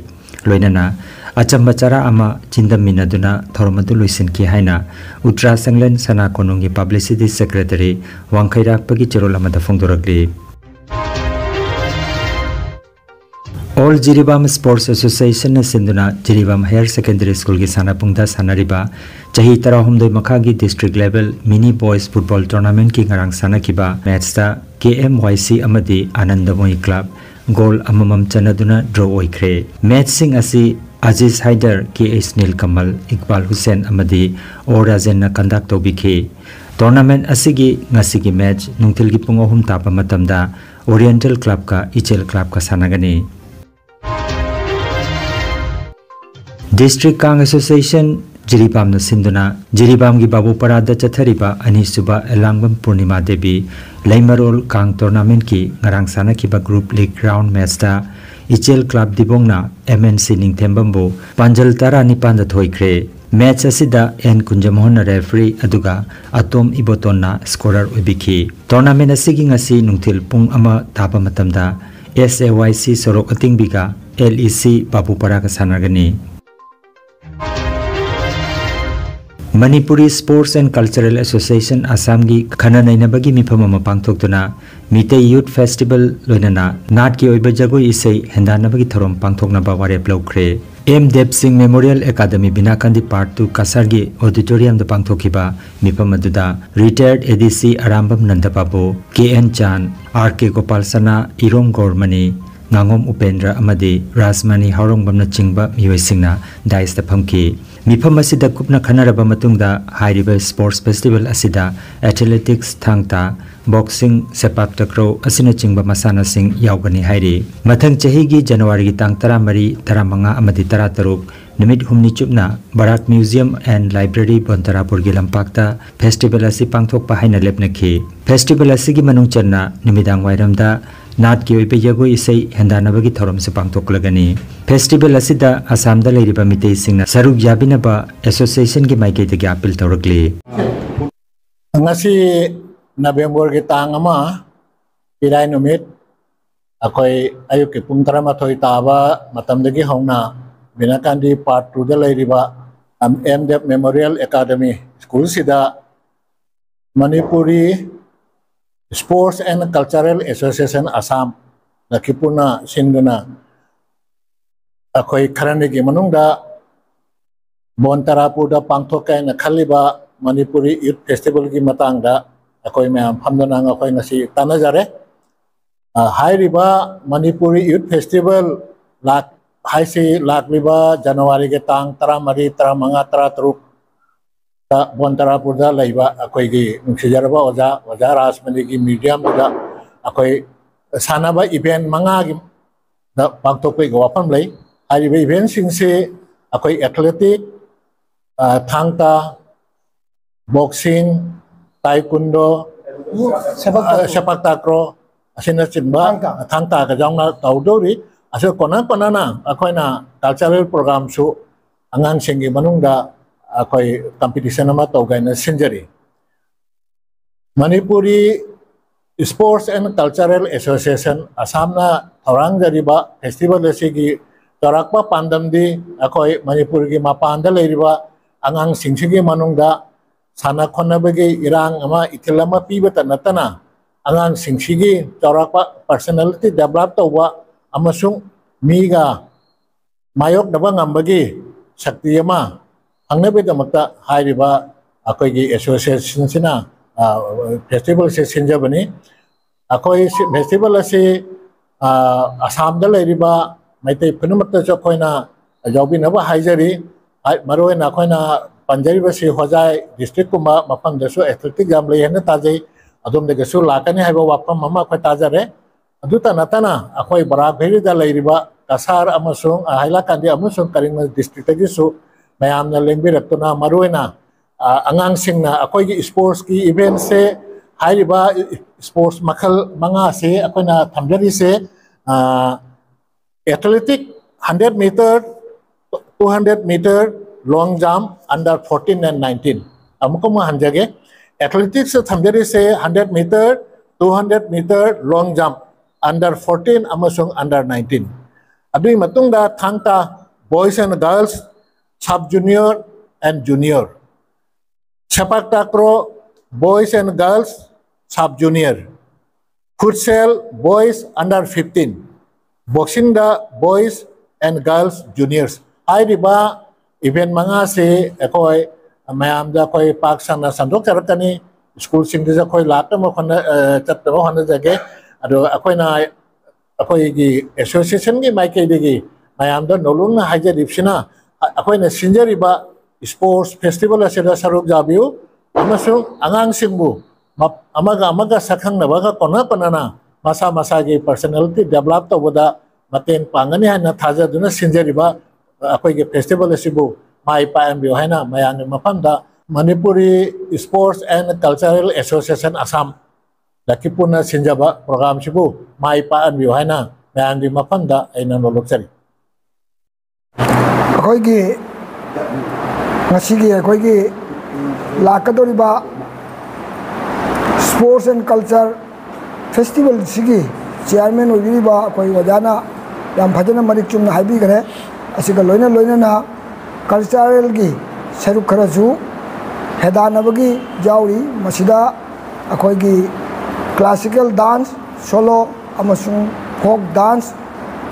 ꯂꯣꯏꯅꯅ ꯑꯆꯝꯕ ꯆꯔꯥ ꯑꯃ ꯆꯤꯟꯗꯝꯃꯤꯟꯅꯗꯨꯅ ꯊꯧꯔꯝ ꯑꯗꯨ ꯂꯣꯏꯁꯤꯟꯈꯤ ꯍꯥꯏꯅ ꯎꯇ꯭ꯔꯥ ꯁꯪꯂꯦꯟ ꯁꯅꯥ ꯀꯣꯅꯨꯡꯒꯤ ꯄꯕ꯭ꯂꯤꯁꯤꯇꯤ ꯁꯦꯀ꯭ꯔꯦꯇꯔꯤ ꯋꯥꯡꯈꯩꯔꯥꯛꯄꯒꯤ ꯆꯦꯔꯣꯜ ꯑꯃꯗ ꯐꯣꯡꯗꯣꯔꯛꯂꯤ꯫ ꯑꯣꯜ ꯖꯤꯔꯤꯕꯥꯝ ꯁ꯭ꯄꯣꯔꯠꯁ ꯑꯦꯁꯣꯁꯤꯌꯦꯁꯟꯅ ꯁꯤꯟꯗꯨꯅ ꯖꯤꯔꯤꯕꯥꯝ ꯍꯥꯌꯔ ꯁꯦꯀꯦꯟꯗꯔꯤ ꯁ꯭ꯀꯨꯜꯒꯤ ꯁꯥꯟꯅꯄꯨꯡꯗ ꯁꯥꯟꯅꯔꯤꯕ ꯆꯍꯤ ꯇꯔꯥꯍꯨꯝꯗꯣꯏ ꯃꯈꯥꯒꯤ ꯗꯤꯁꯇ꯭ꯔꯤꯛ ꯂꯦꯚꯦꯜ ꯃꯤꯅꯤ ꯕꯣꯏꯁ ꯐꯨꯠꯕꯣꯜ ꯇꯣꯔꯅꯥꯃꯦꯟꯠꯀꯤ ꯉꯔꯥꯡ ꯁꯥꯟꯅꯈꯤꯕ ꯃꯦꯠꯆꯇ ꯀꯦ ꯑꯦꯝ ꯋꯥꯏ ꯁꯤ ꯑꯃꯗꯤ ꯑꯥꯅꯟꯗꯃꯣꯏ ꯀ꯭ꯂꯕ ꯒꯣꯜ ꯑꯃꯃꯝ ꯆꯟꯅꯗꯨꯅ ꯗ꯭ꯔꯣ ꯑꯣꯏꯈ꯭ꯔꯦ꯫ ꯃꯦꯠꯆꯁꯤꯡ ꯑꯁꯤ ꯑꯖꯤꯖ ꯍꯥꯏꯗꯔ, ꯀꯦ ꯑꯩꯆ ꯅꯤꯜꯀꯃꯜ, ꯏꯛꯕꯥꯜ ꯍꯨꯁꯦꯟ ꯑꯃꯗꯤ ꯑꯣ ꯔꯥꯖꯦꯟꯅ ꯀꯟꯗꯛ ꯇꯧꯕꯤꯈꯤ꯫ Tournament ꯑꯁꯤꯒꯤ ꯉꯁꯤꯒꯤ match ꯅꯨꯡꯊꯤꯜꯒꯤ ꯄꯨꯡ ꯑꯍꯨꯝ ꯇꯥꯕ ꯃꯇꯝꯗ Oriental Clubꯀ ꯏꯆꯦꯜ Clubꯀ ꯁꯥꯟꯅꯒꯅꯤ꯫ District Kang Association ꯖꯤꯔꯤꯕꯥꯝꯅ ꯁꯤꯟꯗꯨꯅ ꯖꯤꯔꯤꯕꯥꯝꯒꯤ ꯕꯥꯕꯨꯄꯥꯔꯥꯗ ꯆꯠꯊꯔꯤꯕ ꯑꯅꯤꯁꯨꯕ ꯑꯦꯂꯥꯡꯕꯝ ꯄꯨꯔꯅꯤꯃꯥ ꯗꯦꯕꯤ ꯂꯩꯃꯔꯣꯜ ꯀꯥꯡ tournamentꯀꯤ ꯉꯔꯥꯡ ꯁꯥꯟꯅꯈꯤꯕ group league round matchꯇ ꯏꯆꯦꯜ Club ꯗꯤꯕꯣꯡꯅ MNC ꯅꯤꯡꯊꯦꯝꯕꯝꯕꯨ ꯄꯥꯟꯖꯜ ꯇꯔꯥꯅꯤꯄꯥꯟꯗ ꯊꯣꯏꯈ꯭ꯔꯦ꯫ Match ꯑꯁꯤꯗ N ꯀꯨꯟꯖꯃꯣꯍꯟꯅ referee ꯑꯗꯨꯒ ꯑꯇꯣꯝ ꯏꯕꯣꯇꯣꯟꯅ scorer ꯑꯣꯏꯕꯤꯈꯤ꯫ Tournament ꯑꯁꯤꯒꯤ ꯉꯁꯤ ꯅꯨꯡꯊꯤꯜ ꯄꯨꯡ ꯑꯃ ꯇꯥꯕ ꯃꯇꯝꯗ SAYC ꯁꯣꯔꯣꯛ ꯑꯇꯤꯡꯕꯤꯒ LEC ꯕꯥꯕꯨꯄꯥꯔꯥꯒ ꯁꯥꯟꯅꯒꯅꯤ꯫ Manipuri Sports and Cultural Association ꯑꯁꯥꯝꯒꯤ ꯈꯟꯅ ꯅꯩꯅꯕꯒꯤ ꯃꯤꯐꯝ ꯑꯃ ꯄꯥꯡꯊꯣꯛꯇꯨꯅ ꯃꯤꯇꯩ Youth Festival ꯂꯣꯏꯅꯅ ꯅꯥꯠꯀꯤ ꯑꯣꯏꯕ ꯖꯒꯣꯏ ꯏꯁꯩ ꯍꯦꯟꯗꯥꯟꯅꯕꯒꯤ ꯊꯧꯔꯝ ꯄꯥꯡꯊꯣꯛꯅꯕ ꯋꯥꯔꯦꯞ ꯂꯧꯈ꯭ꯔꯦ꯫ M ꯗꯦꯕ ꯁꯤꯡ Memorial Academy ꯕꯤꯅꯥꯀꯥꯟꯗꯤ Part two ꯀꯁꯥꯔꯒꯤ auditoriumꯗ ꯄꯥꯡꯊꯣꯛꯈꯤꯕ ꯃꯤꯐꯝ ꯑꯗꯨꯗ retired ADC ꯑꯔꯥꯝꯕꯝ ꯅꯟꯗꯕꯥꯕꯨ, KN ꯆꯥꯟ, RK ꯒꯣꯄꯥꯜ ꯁꯅꯥ, ꯏꯔꯣꯝ ꯒꯧꯔꯃꯅꯤ, ꯉꯥꯉꯣꯝ ꯎꯄꯦꯟꯗ꯭ꯔ ꯑꯃꯗꯤ ꯔꯥꯖꯃꯅꯤ ꯍꯥꯎꯔꯣꯡꯕꯝꯅꯆꯤꯡꯕ ꯃꯤꯑꯣꯏꯁꯤꯡꯅ dais ꯐꯝꯈꯤ꯫ ꯃꯤꯐꯝ ꯑꯁꯤꯗ ꯀꯨꯞꯅ ꯈꯟꯅꯔꯕ ꯃꯇꯨꯡꯗ ꯍꯥꯏꯔꯤꯕ sports festival ꯑꯁꯤꯗ athletics, ꯊꯥꯡ ꯇꯥ, boxing, ꯁꯦꯄꯥꯛ ꯇꯀ꯭ꯔꯧ ꯑꯁꯤꯅꯆꯤꯡꯕ ꯃꯁꯥꯟꯅꯁꯤꯡ ꯌꯥꯎꯒꯅꯤ ꯍꯥꯏꯔꯤ꯫ ꯃꯊꯪ ꯆꯍꯤꯒꯤ ꯖꯅꯋꯥꯔꯤꯒꯤ ꯇꯥꯡ ꯇꯔꯥꯃꯔꯤ, ꯇꯔꯥꯃꯉꯥ ꯑꯃꯗꯤ ꯇꯔꯥꯇꯔꯨꯛ ꯅꯨꯃꯤꯠ ꯍꯨꯝꯅꯤ ꯆꯨꯞꯅ ꯕꯔꯥꯛ Museum and Library ꯕꯣꯟꯇꯔꯥꯄꯨꯔꯒꯤ ꯂꯝꯄꯥꯛꯇ festival ꯑꯁꯤ ꯄꯥꯡꯊꯣꯛꯄ ꯍꯥꯏꯅ ꯂꯦꯞꯅꯈꯤ꯫ Festival ꯑꯁꯤꯒꯤ ꯃꯅꯨꯡ ꯆꯟꯅ ꯅꯨꯃꯤꯗꯥꯡ ꯋꯥꯏꯔꯝꯗ ꯅꯥꯠꯀꯤ ꯑꯣꯏꯕ ꯖꯒꯣꯏ ꯏꯁꯩ ꯍꯦꯟꯗꯥꯟꯅꯕꯒꯤ ꯊꯧꯔꯝꯁꯨ ꯄꯥꯡꯊꯣꯛꯂꯒꯅꯤ꯫ Festival ꯑꯁꯤꯗ ꯑꯁꯥꯝꯗ ꯂꯩꯔꯤꯕ ꯃꯤꯇꯩꯁꯤꯡꯅ ꯁꯔꯨꯛ ꯌꯥꯕꯤꯅꯕ associationꯒꯤ ꯃꯥꯏꯀꯩꯗꯒꯤ appeal ꯇꯧꯔꯛꯂꯤ꯫ ꯉꯁꯤ Novemberꯒꯤ ꯇꯥꯡ ꯑꯃ, ꯏꯔꯥꯏ ꯅꯨꯃꯤꯠ, ꯑꯩꯈꯣꯏ ꯑꯌꯨꯛꯀꯤ ꯄꯨꯡ ꯇꯔꯥꯃꯥꯊꯣꯏ ꯇꯥꯕ ꯃꯇꯝꯗꯒꯤ ꯍꯧꯅ ꯕꯤꯅꯥꯀꯥꯟꯗꯤ Part twoꯗ ꯂꯩꯔꯤꯕ M Dev Memorial Academy schoolꯁꯤꯗ Manipuri Sports and Cultural Association Assam, ꯂꯈꯤꯄꯨꯔꯅ ꯁꯤꯟꯗꯨꯅ ꯑꯩꯈꯣꯏ ꯈꯔꯅꯤꯒꯤ ꯃꯅꯨꯡꯗ ꯕꯣꯟꯇꯔꯥꯄꯨꯔꯗ ꯄꯥꯡꯊꯣꯛꯀꯦ ꯍꯥꯏꯅ ꯈꯜꯂꯤꯕ Manipuri Youth Festivalꯒꯤ ꯃꯇꯥꯡꯗ ꯑꯩꯈꯣꯏ ꯃꯌꯥꯝ ꯐꯝꯗꯨꯅ ꯑꯩꯈꯣꯏ ꯉꯁꯤ ꯇꯥꯟꯅꯖꯔꯦ꯫ ꯑ, ꯍꯥꯏꯔꯤꯕ Manipuri Youth Festival ꯂꯥꯛ-, ꯍꯥꯏꯁꯤ ꯂꯥꯛꯂꯤꯕ ꯖꯅꯋꯥꯔꯤꯒꯤ ꯇꯥꯡ ꯇꯔꯥꯃꯔꯤ, ꯇꯔꯥꯃꯉꯥ, ꯇꯔꯥꯇꯔꯨꯛ ꯕꯣꯟ ꯇꯔꯥꯄꯨꯔꯗ ꯂꯩꯕ ꯑꯩꯈꯣꯏꯒꯤ ꯅꯨꯡꯁꯤꯖꯔꯕ ꯑꯣꯖꯥ, ꯑꯣꯖꯥ ꯔꯥꯖꯃꯅꯤꯒꯤ ꯃ꯭ꯌꯨꯖꯤꯌꯝꯗꯨꯗ ꯑꯩꯈꯣꯏ ꯁꯥꯟꯅꯕ ꯏꯚꯦꯟ ꯃꯉꯥꯒꯤ ꯗ ꯄꯥꯡꯊꯣꯛꯄꯒꯤ ꯋꯥꯐꯝ ꯂꯩ꯫ ꯍꯥꯏꯔꯤꯕ ꯏꯚꯦꯟꯁꯤꯡꯁꯤ ꯑꯩꯈꯣꯏ ꯑꯦꯊꯂꯦꯇꯤꯛ, ꯊꯥꯡ ꯇꯥ, boxing, taekwondo, sepak takraw. ꯁꯦꯄꯥꯛ takraw ꯑꯁꯤꯅꯆꯤꯡꯕ, ꯊꯥꯡ ꯇꯥ꯫ ꯊꯥꯡ ꯇꯥꯒ ꯌꯥꯎꯅ ꯇꯧꯗꯧꯔꯤ꯫ ꯑꯁꯤ ꯀꯣꯟꯅ ꯀꯣꯟꯅꯅ ꯑꯩꯈꯣꯏꯅ ꯀꯜꯆꯔꯦꯜ ꯄ꯭ꯔꯣꯒ꯭ꯔꯥꯝꯁꯨ ꯑꯉꯥꯡꯁꯤꯡꯒꯤ ꯃꯅꯨꯡꯗ ꯑꯩꯈꯣꯏ ꯀꯝꯄꯤꯇꯤꯁꯟ ꯑꯃ ꯇꯧꯒꯦꯅ ꯁꯤꯟꯖꯔꯤ꯫ Manipuri Sports and Cultural Association, ꯑꯁꯥꯝꯅ ꯊꯧꯔꯥꯡꯖꯔꯤꯕ ꯐꯦꯁꯇꯤꯚꯦꯜ ꯑꯁꯤꯒꯤ ꯆꯥꯎꯔꯥꯛꯄ ꯄꯥꯟꯗꯝꯗꯤ ꯑꯩꯈꯣꯏ ꯃꯅꯤꯄꯨꯔꯒꯤ ꯃꯄꯥꯟꯗ ꯂꯩꯔꯤꯕ ꯑꯉꯥꯡꯁꯤꯡꯁꯤꯒꯤ ꯃꯅꯨꯡꯗ ꯁꯥꯟꯅ ꯈꯣꯠꯅꯕꯒꯤ ꯏꯔꯥꯡ ꯑꯃ, ꯏꯊꯤꯜ ꯑꯃ ꯄꯤꯕꯇ ꯅꯠꯇꯅ ꯑꯉꯥꯡꯁꯤꯡꯁꯤꯒꯤ ꯆꯥꯎꯔꯥꯛꯄ ꯄꯔꯁꯅꯦꯂꯤꯇꯤ ꯗꯦꯕꯂꯞ ꯇꯧꯕ ꯑꯃꯁꯨꯡ ꯃꯤꯒ ꯃꯥꯌꯣꯛꯅꯕ ꯉꯝꯕꯒꯤ ꯁꯛꯇꯤ ꯑꯃ ꯐꯪꯅꯕꯒꯤꯗꯃꯛꯇ ꯍꯥꯏꯔꯤꯕ ꯑꯩꯈꯣꯏꯒꯤ ꯑꯦꯁꯣꯁꯤꯌꯦꯁꯟꯁꯤꯅ ꯐꯦꯁꯇꯤꯚꯦꯜꯁꯦ ꯁꯤꯟꯖꯕꯅꯤ꯫ ꯑꯩꯈꯣꯏ ꯐꯦꯁꯇꯤꯚꯦꯜ ꯑꯁꯤ ꯑꯁꯥꯝꯗ ꯂꯩꯔꯤꯕ ꯃꯩꯇꯩ ꯄꯨꯝꯅꯃꯛꯇꯁꯨ ꯑꯩꯈꯣꯏꯅ ꯌꯥꯎꯕꯤꯅꯕ ꯍꯥꯏꯖꯔꯤ꯫ ꯃꯔꯨꯑꯣꯏꯅ ꯑꯩꯈꯣꯏꯅ ꯄꯟꯖꯔꯤꯕꯁꯤ ꯍꯣꯖꯥꯏ ꯗꯤꯁꯇ꯭ꯔꯤꯛꯀꯨꯝꯕ ꯃꯐꯝꯗꯁꯨ ꯑꯦꯊꯂꯦꯇꯤꯛ ꯌꯥꯝ ꯂꯩ ꯍꯥꯏꯅ ꯇꯥꯖꯩ꯫ ꯑꯗꯣꯝꯗꯒꯤꯁꯨ ꯂꯥꯛꯀꯅꯤ ꯍꯥꯏꯕ ꯋꯥꯐꯝ ꯑꯃ ꯑꯩꯈꯣꯏ ꯇꯥꯖꯔꯦ꯫ ꯑꯗꯨꯇ ꯅꯠꯇꯅ ꯑꯩꯈꯣꯏ ꯕꯔꯥꯛ ꯚꯦꯂꯤꯗ ꯂꯩꯔꯤꯕ ꯀꯁꯥꯔ ꯑꯃꯁꯨꯡ ꯍꯥꯏꯂꯥꯀꯥꯟꯗꯤ ꯑꯃꯁꯨꯡ ꯀꯔꯤꯡꯒꯣꯟ ꯗꯤꯁꯇ꯭ꯔꯤꯛꯇꯒꯤꯁꯨ ꯃꯌꯥꯝꯅ ꯂꯦꯡꯕꯤꯔꯛꯇꯨꯅ ꯃꯔꯨꯑꯣꯏꯅ ꯑꯉꯥꯡꯁꯤꯡꯅ ꯑꯩꯈꯣꯏꯒꯤ ꯁ꯭ꯄꯣꯔꯠꯁꯀꯤ ꯏꯚꯦꯟꯁꯦ, ꯍꯥꯏꯔꯤꯕ ꯁ꯭ꯄꯣꯔꯠꯁ ꯃꯈꯜ ꯃꯉꯥꯁꯦ ꯑꯩꯈꯣꯏꯅ ꯊꯝꯖꯔꯤꯁꯦ, athletic hundred metre, two hundred metre, long jump, under fourteen and nineteen. ꯑꯃꯨꯛꯀ ꯑꯃꯨꯛ ꯍꯟꯖꯒꯦ, ꯑꯦꯊꯂꯦꯇꯤꯛꯁꯇ ꯊꯝꯖꯔꯤꯁꯦ hundred metre, two hundred metre, long jump, under fourteen ꯑꯃꯁꯨꯡ ꯑꯟꯗꯔ ꯅꯥꯏꯟꯇꯤꯟ꯫ ꯑꯗꯨꯒꯤ ꯃꯇꯨꯡꯗ ꯊꯥꯡ ꯇꯥ, boys and girls, sub junior and junior꯫ ꯁꯦꯄꯥꯛ takraw, boys and girls, sub junior꯫ ꯐꯨꯠꯁꯦꯜ, boys under fifteen꯫ ꯕꯣꯛꯁꯤꯡꯗ boys and girls juniors꯫ ꯍꯥꯏꯔꯤꯕ event ꯃꯉꯥꯁꯤ ꯑꯩꯈꯣꯏ ꯃꯌꯥꯝꯗ ꯑꯩꯈꯣꯏ ꯄꯥꯛ ꯁꯟꯅ ꯁꯟꯗꯣꯛꯆꯔꯛꯀꯅꯤ꯫ ꯁ꯭ꯀꯨꯜꯁꯤꯡꯗꯁꯨ ꯑꯩꯈꯣꯏ ꯂꯥꯛꯅꯕ ꯍꯣꯠꯅ-, ꯑ, ꯆꯠꯅꯕ ꯍꯣꯠꯅꯖꯒꯦ꯫ ꯑꯗꯣ ꯑꯩꯈꯣꯏꯅ, ꯑꯩꯈꯣꯏꯒꯤ ꯑꯦꯁꯣꯁꯤꯌꯦꯁꯟꯒꯤ ꯃꯥꯏꯀꯩꯗꯒꯤ ꯃꯌꯥꯝꯗ ꯅꯧꯂꯨꯛꯅ ꯍꯥꯏꯖꯔꯤꯕꯁꯤꯅ, ꯑ-, ꯑꯩꯈꯣꯏꯅ ꯁꯤꯟꯖꯔꯤꯕ sports festival ꯑꯁꯤꯗ ꯁꯔꯨꯛ ꯌꯥꯕꯤꯌꯨ ꯑꯃꯁꯨꯡ ꯑꯉꯥꯡꯁꯤꯡꯕꯨ ꯃ-, ꯑꯃꯒ ꯑꯃꯒ ꯁꯛꯈꯪꯅꯕꯒ ꯀꯣꯟꯅ ꯀꯣꯟꯅꯅ ꯃꯁꯥ ꯃꯁꯥꯒꯤ personality develop ꯇꯧꯕꯗ ꯃꯇꯦꯡ ꯄꯥꯡꯒꯅꯤ ꯍꯥꯏꯅ ꯊꯥꯖꯗꯨꯅ ꯁꯤꯟꯖꯔꯤꯕ ꯑꯩꯈꯣꯏꯒꯤ festival ꯑꯁꯤꯕꯨ ꯃꯥꯏ ꯄꯥꯛꯍꯟꯕꯤꯌꯨ ꯍꯥꯏꯅ ꯃꯌꯥꯝꯒꯤ ꯃꯐꯝꯗ Manipuri Sports and Cultural Association Assam ꯂꯛꯈꯤꯄꯨꯔꯅ ꯁꯤꯟꯖꯕ program ꯁꯤꯕꯨ ꯃꯥꯏ ꯄꯥꯛꯍꯟꯕꯤꯌꯨ ꯍꯥꯏꯅ ꯃꯌꯥꯝꯒꯤ ꯃꯐꯝꯗ ꯑꯩꯅ ꯅꯣꯂꯨꯛꯆꯔꯤ꯫ ꯑꯩꯈꯣꯏꯒꯤ ꯉꯁꯤꯒꯤ ꯑꯩꯈꯣꯏꯒꯤ ꯂꯥꯛꯀꯗꯧꯔꯤꯕ Sports and Culture Festival ꯁꯤꯒꯤ chairman ꯑꯣꯏꯕꯤꯔꯤꯕ ꯑꯩꯈꯣꯏ ꯑꯣꯖꯥꯅ ꯌꯥꯝ ꯐꯖꯅ ꯃꯔꯤꯛ ꯆꯨꯝꯅ ꯍꯥꯏꯕꯤꯈ꯭ꯔꯦ꯫ ꯑꯁꯤꯒ ꯂꯣꯏꯅ ꯂꯣꯏꯅꯅ cultural ꯒꯤ ꯁꯔꯨꯛ ꯈꯔꯁꯨ ꯍꯦꯗꯥꯟꯅꯕꯒꯤ ꯌꯥꯎꯔꯤ꯫ ꯃꯁꯤꯗ ꯑꯩꯈꯣꯏꯒꯤ classical dance, solo ꯑꯃꯁꯨꯡ folk dance,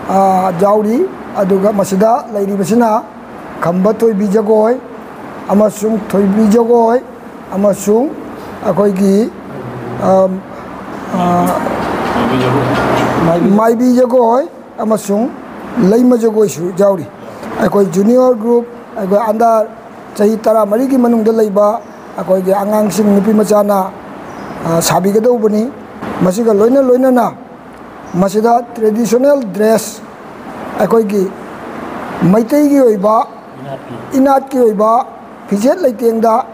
ꯑ, ꯌꯥꯎꯔꯤ꯫ ꯑꯗꯨꯒ ꯃꯁꯤꯗ ꯂꯩꯔꯤꯕꯁꯤꯅ ꯈꯝꯕ ꯊꯣꯏꯕꯤ ꯖꯒꯣꯏ ꯑꯃꯁꯨꯡ ꯊꯣꯏꯕꯤ ꯖꯒꯣꯏ ꯑꯃꯁꯨꯡ ꯑꯩꯈꯣꯏꯒꯤ, ꯑ, ꯑ, ꯃꯥꯏꯕꯤ ꯖꯒꯣꯏ ꯑꯃꯁꯨꯡ ꯂꯩꯃ ꯖꯒꯣꯏꯁꯨ ꯌꯥꯎꯔꯤ꯫ ꯑꯩꯈꯣꯏ junior group, ꯑꯩꯈꯣꯏ under ꯆꯍꯤ ꯇꯔꯥꯃꯔꯤꯒꯤ ꯃꯅꯨꯡꯗ ꯂꯩꯕ ꯑꯩꯈꯣꯏꯒꯤ ꯑꯉꯥꯡꯁꯤꯡ, ꯅꯨꯄꯤ ꯃꯆꯥꯅ, ꯑ, ꯁꯥꯕꯤꯒꯗꯧꯕꯅꯤ꯫ ꯃꯁꯤꯒ ꯂꯣꯏꯅ ꯂꯣꯏꯅꯅ ꯃꯁꯤꯗ traditional dress, ꯑꯩꯈꯣꯏꯒꯤ ꯃꯩꯇꯩꯒꯤ ꯑꯣꯏꯕ ꯏꯅꯥꯠꯀꯤ ꯑꯣꯏꯕ ꯐꯤꯖꯦꯠ ꯂꯩꯇꯦꯡꯗ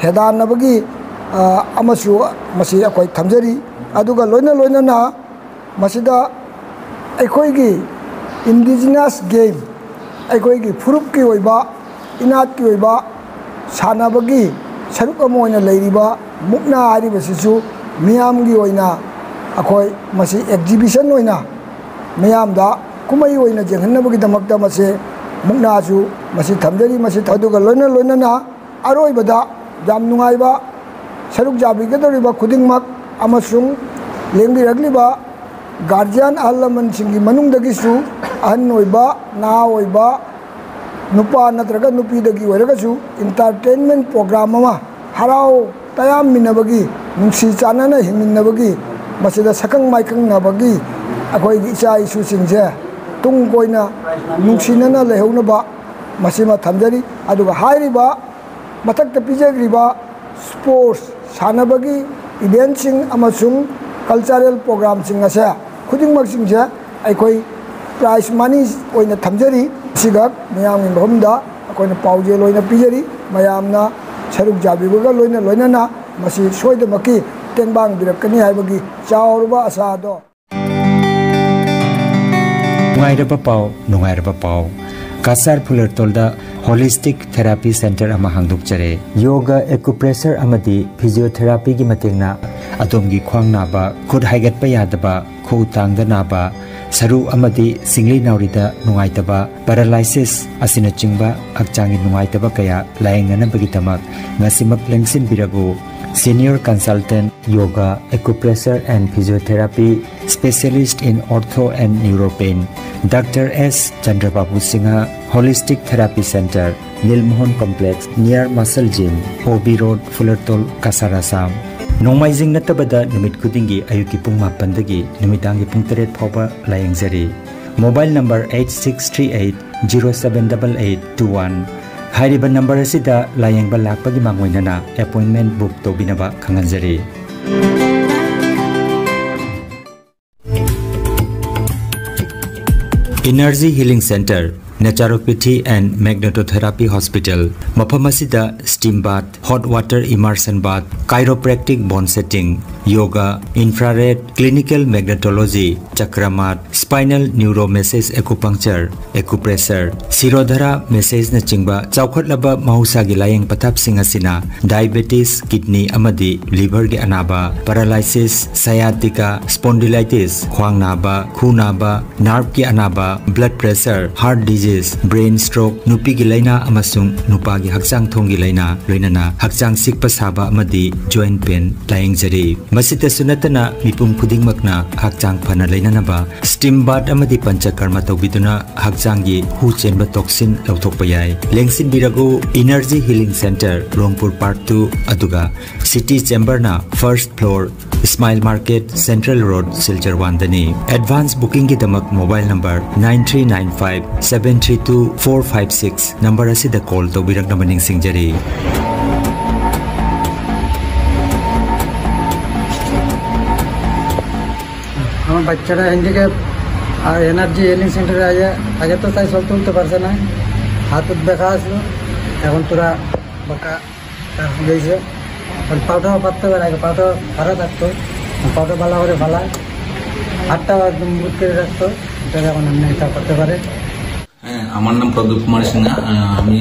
ꯍꯦꯗꯥꯟꯅꯕꯒꯤ, ꯑ, ꯑꯃꯁꯨ ꯃꯁꯤ ꯑꯩꯈꯣꯏ ꯊꯝꯖꯔꯤ꯫ ꯑꯗꯨꯒ ꯂꯣꯏꯅ ꯂꯣꯏꯅꯅ ꯃꯁꯤꯗ ꯑꯩꯈꯣꯏꯒꯤ indigenous game, ꯑꯩꯈꯣꯏꯒꯤ ꯐꯨꯔꯨꯞꯀꯤ ꯑꯣꯏꯕ, ꯏꯅꯥꯠꯀꯤ ꯑꯣꯏꯕ ꯁꯥꯟꯅꯕꯒꯤ ꯁꯔꯨꯛ ꯑꯃ ꯑꯣꯏꯅ ꯂꯩꯔꯤꯕ ꯃꯨꯛꯅꯥ ꯍꯥꯏꯔꯤꯕꯁꯤꯁꯨ ꯃꯤꯌꯥꯝꯒꯤ ꯑꯣꯏꯅ ꯑꯩꯈꯣꯏ ꯃꯁꯤ exhibition ꯑꯣꯏꯅ ꯃꯤꯌꯥꯝꯗ ꯀꯨꯝꯍꯩ ꯑꯣꯏꯅ ꯌꯦꯡꯍꯟꯅꯕꯒꯤꯗꯃꯛꯇ ꯃꯁꯤ ꯃꯨꯛꯅꯥꯁꯨ ꯃꯁꯤ ꯊꯝꯖꯔꯤ꯫ ꯃꯁꯤ ꯑꯗꯨꯒ ꯂꯣꯏꯅ ꯂꯣꯏꯅꯅ ꯑꯔꯣꯏꯕꯗ ꯌꯥꯝ ꯅꯨꯡꯉꯥꯏꯕ ꯁꯔꯨꯛ ꯌꯥꯕꯤꯒꯗꯧꯔꯤꯕ ꯈꯨꯗꯤꯡꯃꯛ ꯑꯃꯁꯨꯡ ꯂꯦꯡꯕꯤꯔꯛꯂꯤꯕ guardian ꯑꯍꯜ ꯂꯃꯟꯁꯤꯡꯒꯤ ꯃꯅꯨꯡꯗꯒꯤꯁꯨ ꯑꯍꯟ ꯑꯣꯏꯕ, ꯅꯍꯥ ꯑꯣꯏꯕ, ꯅꯨꯄꯥ ꯅꯠꯇ꯭ꯔꯒ ꯅꯨꯄꯤꯗꯒꯤ ꯑꯣꯏꯔꯒꯁꯨ entertainment program ꯑꯃ, ꯍꯔꯥꯎ ꯇꯌꯥꯝꯃꯤꯟꯅꯕꯒꯤ, ꯅꯨꯡꯁꯤ ꯆꯥꯟꯅꯅ ꯍꯤꯡꯃꯤꯟꯅꯕꯒꯤ, ꯃꯁꯤꯗ ꯁꯛꯈꯪ ꯃꯥꯏꯈꯪꯅꯕꯒꯤ ꯑꯩꯈꯣꯏꯒꯤ ꯏꯆꯥ ꯏꯁꯨꯁꯤꯡꯁꯦ ꯇꯨꯡ ꯀꯣꯏꯅ ꯅꯨꯡꯁꯤꯅꯅ ꯂꯩꯍꯧꯅꯕ ꯃꯁꯤꯃ ꯊꯝꯖꯔꯤ꯫ ꯑꯗꯨꯒ ꯍꯥꯏꯔꯤꯕ ꯃꯊꯛꯇ ꯄꯤꯖꯈ꯭ꯔꯤꯕ sports, ꯁꯥꯟꯅꯕꯒꯤ eventꯁꯤꯡ ꯑꯃꯁꯨꯡ cultural programꯁꯤꯡ ꯑꯁꯦ ꯈꯨꯗꯤꯡꯃꯛꯁꯤꯡꯁꯦ ꯑꯩꯈꯣꯏ prize money ꯑꯣꯏꯅ ꯊꯝꯖꯔꯤ꯫ ꯁꯤꯒ ꯃꯤꯌꯥꯝꯒꯤ ꯃꯐꯝꯗ ꯑꯩꯈꯣꯏꯅ ꯄꯥꯎꯖꯦꯜ ꯑꯣꯏꯅ ꯄꯤꯖꯔꯤ꯫ ꯃꯌꯥꯝꯅ ꯁꯔꯨꯛ ꯌꯥꯕꯤꯕꯒ ꯂꯣꯏꯅ ꯂꯣꯏꯅꯅ ꯃꯁꯤ ꯁꯣꯏꯗꯅꯃꯛꯀꯤ ꯇꯦꯡꯕꯥꯡꯕꯤꯔꯛꯀꯅꯤ ꯍꯥꯏꯕꯒꯤ ꯆꯥꯎꯔꯕ ꯑꯁꯥꯗꯣ꯫ ꯅꯨꯡꯉꯥꯏꯔꯕ ꯄꯥꯎ, ꯅꯨꯡꯉꯥꯏꯔꯕ ꯄꯥꯎ꯫ ꯀꯁꯥꯔ ꯐꯨꯂꯔꯇꯣꯜꯗ Holistic Therapy Center ꯑꯃ ꯍꯥꯡꯗꯣꯛꯆꯔꯦ꯫ Yoga, acupressure ꯑꯃꯗꯤ physiotherapyꯒꯤ ꯃꯇꯦꯡꯅ ꯑꯗꯣꯝꯒꯤ ꯈ꯭ꯋꯥꯡ ꯅꯥꯕ, ꯈꯨꯠ ꯍꯥꯏꯒꯠꯄ ꯌꯥꯗꯕ, ꯈꯨꯎ ꯇꯥꯡꯗ ꯅꯥꯕ, ꯁꯔꯨ ꯑꯃꯗꯤ ꯁꯤꯡꯂꯤ ꯅꯥꯎꯔꯤꯗ ꯅꯨꯡꯉꯥꯏꯇꯕ, paralysis ꯑꯁꯤꯅꯆꯤꯡꯕ ꯍꯛꯆꯥꯡꯒꯤ ꯅꯨꯡꯉꯥꯏꯇꯕ ꯀꯌꯥ ꯂꯥꯌꯦꯡꯅꯅꯕꯒꯤꯗꯃꯛ ꯉꯁꯤꯃꯛ ꯂꯦꯡꯁꯤꯟꯕꯤꯔꯕꯨ꯫ Senior Consultant, Yoga, Acupressure and Physiotherapy, Specialist in Ortho and Neuropain, Doctor S Chandrababu Singha, Holistic Therapy Center, Nilmohan Complex, near Muscle Gym, O B Road, Fulertol, Kasar, Assam꯫ ꯅꯣꯡꯃꯥꯏꯖꯤꯡ ꯅꯠꯇꯕꯗ ꯅꯨꯃꯤꯠ ꯈꯨꯗꯤꯡꯒꯤ ꯑꯌꯨꯛꯀꯤ ꯄꯨꯡ ꯃꯥꯄꯟꯗꯒꯤ ꯅꯨꯃꯤꯗꯥꯡꯒꯤ ꯄꯨꯡ ꯇꯔꯦꯠ ꯐꯥꯎꯕ ꯂꯥꯌꯦꯡꯖꯔꯤ꯫ Mobile number eight six three eight zero seven double eight two one꯫ ꯍꯥꯏꯔꯤꯕ number ꯑꯁꯤꯗ ꯂꯥꯌꯦꯡꯕ ꯂꯥꯛꯄꯒꯤ ꯃꯥꯡꯑꯣꯏꯅꯅ appointment book ꯇꯧꯕꯤꯅꯕ ꯈꯪꯍꯟꯖꯔꯤ꯫ Energy Healing Center, Naturopathy and Magnetotherapy Hospital, ꯃꯐꯝ ꯑꯁꯤꯗ steam bath, hot water immersion bath, chiropractic bone setting, yoga, infrared, clinical magnetology, ꯆꯀ꯭ꯔꯃꯥꯠ, spinal neuromassage acupuncture, acupressure, ꯁꯤꯔꯣꯙꯔꯥ massageꯅꯆꯤꯡꯕ ꯆꯥꯎꯈꯠꯂꯕ ꯃꯍꯧꯁꯥꯒꯤ ꯂꯥꯌꯦꯡ ꯄꯊꯥꯞꯁꯤꯡ ꯑꯁꯤꯅ diabetes, kidney ꯑꯃꯗꯤ liverꯒꯤ ꯑꯅꯥꯕ, paralysis, sciatica, spondylitis, ꯈ꯭ꯋꯥꯡ ꯅꯥꯕ, ꯈꯨ ꯅꯥꯕ, nerveꯀꯤ ꯑꯅꯥꯕ, blood pressure, heart disease, brain stroke, ꯅꯨꯄꯤꯒꯤ ꯂꯥꯏꯅꯥ ꯑꯃꯁꯨꯡ ꯅꯨꯄꯥꯒꯤ ꯍꯛꯆꯥꯡ ꯊꯣꯡꯒꯤ ꯂꯥꯏꯅꯥ, ꯂꯣꯏꯅꯅ ꯍꯛꯆꯥꯡ ꯁꯤꯛꯄ ꯁꯥꯕ ꯑꯃꯗꯤ joint pain ꯂꯥꯌꯦꯡꯖꯔꯤ꯫ ꯃꯁꯤꯇꯁꯨ ꯅꯠꯇꯅ ꯃꯤꯄꯨꯝ ꯈꯨꯗꯤꯡꯃꯛꯅ ꯍꯛꯆꯥꯡ ꯐꯅ ꯂꯩꯅꯅꯕ steam bath ꯑꯃꯗꯤ ꯄꯟꯆꯀꯔꯃ ꯇꯧꯕꯤꯗꯨꯅ ꯍꯛꯆꯥꯡꯒꯤ ꯍꯨ ꯆꯦꯟꯕ toxin ꯂꯧꯊꯣꯛꯄ ꯌꯥꯏ꯫ ꯂꯦꯡꯁꯤꯟꯕꯤꯔꯒꯨ Energy Healing Center, ꯔꯣꯡꯄꯨꯔ Park two, ꯑꯗꯨꯒ City Chamberꯅ first floor, Smile Market, Central Road, Silchar ꯋꯥꯟꯗꯅꯤ꯫ Advance bookingꯒꯤꯗꯃꯛ mobile number nine three nine five seven three two four five six number ꯑꯁꯤꯗ call ꯇꯧꯕꯤꯔꯛꯅꯕ ꯅꯤꯡꯁꯤꯡꯖꯔꯤ꯫ আমার বাচ্চাটা হ্যান্ডিক্যাপ, আর এনার্জি হিলিং সেন্টারে আগে আগে তো তাই চলতে উঠতে পারছে না, হাত ব্যথা আসলো, এখন তোরা বাঁকা হয়েছে। এখন পাউটাও পাততে পারে, আগে পাউটা খারাপ থাকতো, পাউটা ভালো করে ফালায়, হাতটাও একদম মুট করে রাখতো, এটা এখন এমনি এটা করতে পারে। হ্যাঁ, আমার নাম প্রদীপ কুমার সিনহা। আহ, আমি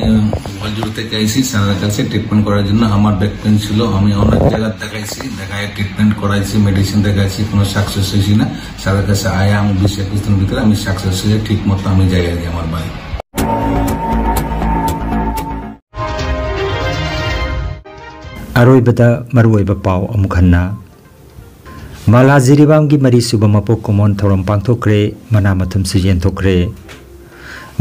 গোয়ালজুড়ি থেকে আইছি স্যারের কাছে ট্রিটমেন্ট করার জন্য। আমার ব্যাক পেন ছিল, আমি অনেক জায়গা দেখাইছি, দেখায় ট্রিটমেন্ট করাইছি, মেডিসিন দেখাইছি, কোনো সাকসেস হয়েছি না। স্যারের কাছে আয়া আমি বিশ একুশ দিন ভিতরে আমি সাকসেস হয়ে ঠিক মতো আমি যাই আর কি আমার বাড়ি। ꯑꯔꯣꯏꯕꯗ ꯃꯔꯨꯑꯣꯏꯕ ꯄꯥꯎ ꯑꯃꯨꯛ ꯍꯟꯅ꯫ ꯃꯥꯂꯥ ꯖꯤꯔꯤꯕꯥꯝꯒꯤ ꯃꯔꯤꯁꯨꯕ ꯃꯄꯣꯛ ꯀꯨꯝꯑꯣꯟ ꯊꯧꯔꯝ ꯄꯥꯡꯊꯣꯛꯈ꯭ꯔꯦ, ꯃꯅꯥ ꯃꯊꯨꯝꯁꯨ ꯌꯦꯟꯊꯣꯛꯈ꯭ꯔꯦ꯫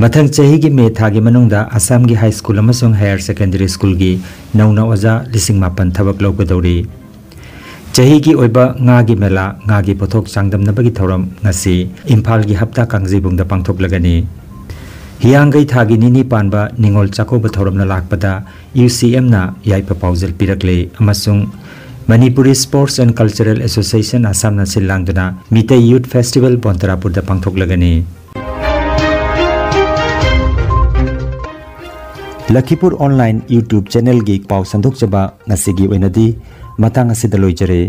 ꯃꯊꯪ ꯆꯍꯤꯒꯤ ꯃꯦ ꯊꯥꯒꯤ ꯃꯅꯨꯡꯗ ꯑꯁꯥꯝꯒꯤ ꯍꯥꯏ ꯁ꯭ꯀꯨꯜ ꯑꯃꯁꯨꯡ ꯍꯥꯌꯔ ꯁꯦꯀꯦꯟꯗꯔꯤ ꯁ꯭ꯀꯨꯜꯒꯤ ꯅꯧꯅ ꯑꯣꯖꯥ ꯂꯤꯁꯤꯡ ꯃꯥꯄꯟ ꯊꯕꯛ ꯂꯧꯒꯗꯧꯔꯤ꯫ ꯆꯍꯤꯒꯤ ꯑꯣꯏꯕ ꯉꯥꯒꯤ ꯃꯦꯂꯥ, ꯉꯥꯒꯤ ꯄꯣꯠꯊꯣꯛ ꯆꯥꯡꯗꯝꯅꯕꯒꯤ ꯊꯧꯔꯝ ꯉꯁꯤ ꯏꯝꯐꯥꯜꯒꯤ ꯍꯞꯇꯥ ꯀꯥꯡꯖꯩꯕꯨꯡꯗ ꯄꯥꯡꯊꯣꯛꯂꯒꯅꯤ꯫ ꯍꯤꯌꯥꯡꯒꯩ ꯊꯥꯒꯤ ꯅꯤꯅꯤ ꯄꯥꯟꯕ ꯅꯤꯉꯣꯜ ꯆꯥꯛꯀꯧꯕ ꯊꯧꯔꯝꯅ ꯂꯥꯛꯄꯗ ꯌꯨ ꯁꯤ ꯑꯦꯝꯅ ꯌꯥꯏꯐ ꯄꯥꯎꯖꯦꯜ ꯄꯤꯔꯛꯂꯦ ꯑꯃꯁꯨꯡ Manipuri Sports and Cultural Association ꯑꯁꯥꯝꯅ ꯁꯤꯜ ꯂꯥꯡꯗꯨꯅ ꯃꯤꯇꯩ ꯌꯨꯠ ꯐꯦꯁꯇꯤꯚꯦꯜ ꯕꯣꯟꯇꯔꯥꯄꯨꯔꯗ ꯄꯥꯡꯊꯣꯛꯂꯒꯅꯤ꯫ ꯂꯈꯤꯄꯨꯔ ꯑꯣꯟꯂꯥꯏꯟ YouTube ꯆꯦꯅꯦꯜꯒꯤ ꯄꯥꯎ ꯁꯟꯗꯣꯛꯆꯕ ꯉꯁꯤꯒꯤ ꯑꯣꯏꯅꯗꯤ ꯃꯇꯥꯡ ꯑꯁꯤꯗ ꯂꯣꯏꯖꯔꯦ꯫